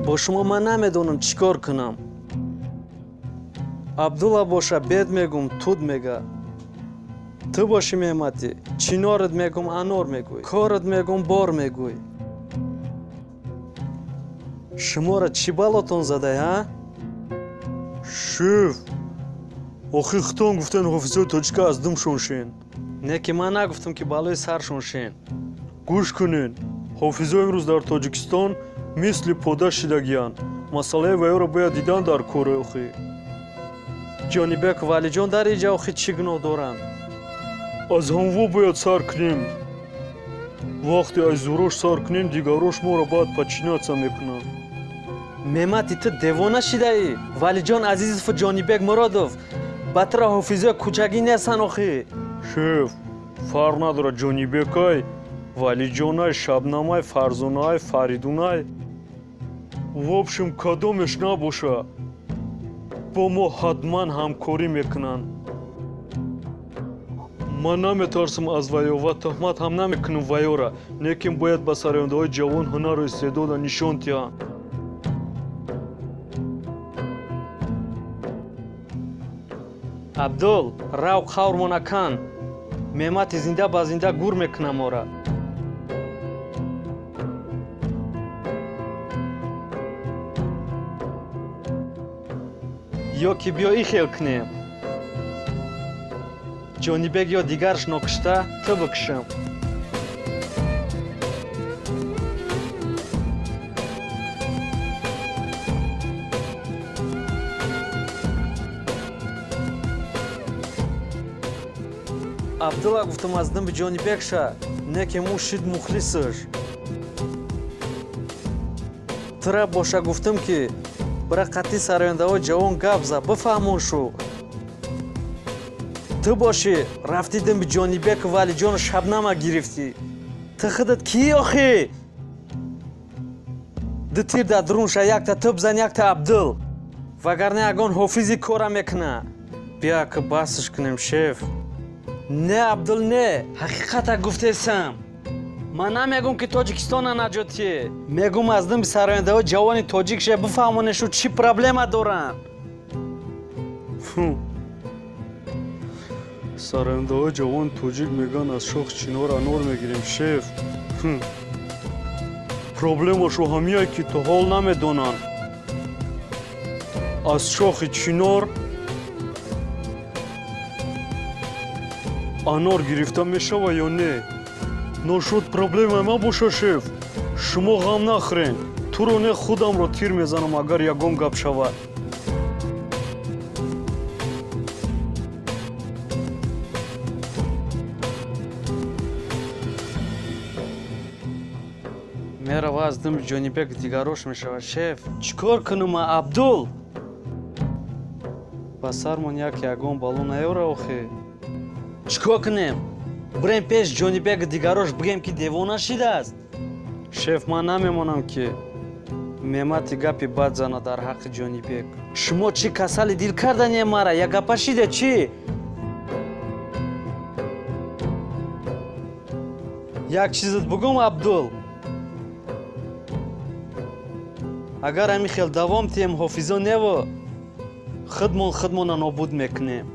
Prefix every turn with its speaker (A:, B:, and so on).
A: Бо шумо ман намедонам чӣ кор кунам. Абдулла боша бед мегум, туд мега. Ту бошӣ Меҳматӣ, чинорат мегум, анор мегӯй, корат мегум, бор мегӯй. Шуморо чӣ балотон задай, ҳа?
B: Шеф, охи хитон гуфтен ҳофизои тоҷика аз думшон шен.
A: Не ки ман нагуфтам, ки балои саршон шен.
B: Гӯш кунен, ҳофизо имрӯз дар Тоҷикистон мисли пода шидагиянд. Масъалаи ваёро бояд дидан дар коре охи.
A: Ҷонибеку Валиҷон дар инҷа охи чӣ гуноҳ доранд?
B: Аз ҳамво бояд сар кунем. Вақте аз зурош сар кунем, дигарош моро баъд подчиняться мекунанд.
A: Меҳмати, ту девона шидаӣ? Валиҷон Азизову Ҷонибек Муродов ба тура ҳофизои кӯчагӣ нестанд охи.
B: Шеф, фарқ надорад Ҷонибекай, Валиҷонай, Шабнамай, Фарзонаай, Фаридунай. В общем, кадомеш набоша, бо мо ҳатман ҳамкорӣ мекунанд. Ман наметарсам аз ваё ва туҳмат ҳам намекунам ваёра, лекин бояд ба сарояндаҳои ҷавон ҳунару истеъдода нишон диҳанд.
A: Абдул, рав қаврмона кан. Меҳмати зинда ба зинда гур мекунам мора. Ё ки биё и хел кунем. Ҷонибек ё дигарш нокушта, ту бикушам. Абдулла гуфтам аз димби Ҷонибек ша, не ки му шид мухлисаш. Тура боша гуфтам, ки бира қатъи сарояндаҳои ҷавон гап за, бифаҳмон шу. Ту бошӣ рафтӣ димби Ҷонибеку Валиҷону Шабнама гирифтӣ. Ту худат кӣ охи? Ду тир дар дурун ша, якта ту бизан, якта Абдул. Вагарна ягон ҳофизи кора мекуна. Бия ки басш кунем, шеф. Не, Абдул, не, ҳақиқата гуфтесам. Ман намегум, ки Тоҷикистона наҷотие. Мегум, аз димби сарояндаҳои ҷавони тоҷик ше, бифаҳмонешу чӣ проблема доранд.
B: Сарояндаҳои ҷавони тоҷик мегӯянд, аз шохи чинор анор мегирем, шеф. Проблемашу ҳамияе, ки то ҳол намедонанд. Аз шохи чинор анор гирифта мешава ё не? Ношуд проблемаи ман боша, шеф. Шумо ғам нахӯрен. Туро не, худамро тир мезанам, агар ягон гап шавад.
A: Мерава аз дими Ҷонибек дигарош мешавад, шеф. Чӣ кор кунам, Абдул? Ба сармон як ягон бало наёра охи. Чӣ кор кунем? Бирем пеш Ҷонибек дигарош, бигем, ки девона шидааст? Шеф, ман намемонам, ки Меҳмати гапи бад зана дар ҳаққи Ҷонибек. Шумо чӣ касали дил кардане мара? Як гапа шиде чӣ? Як чизат бугум, Абдул. Агар ҳамин хел давом тиҳем, ҳофизо нево, худмон худмона нобуд мекунем.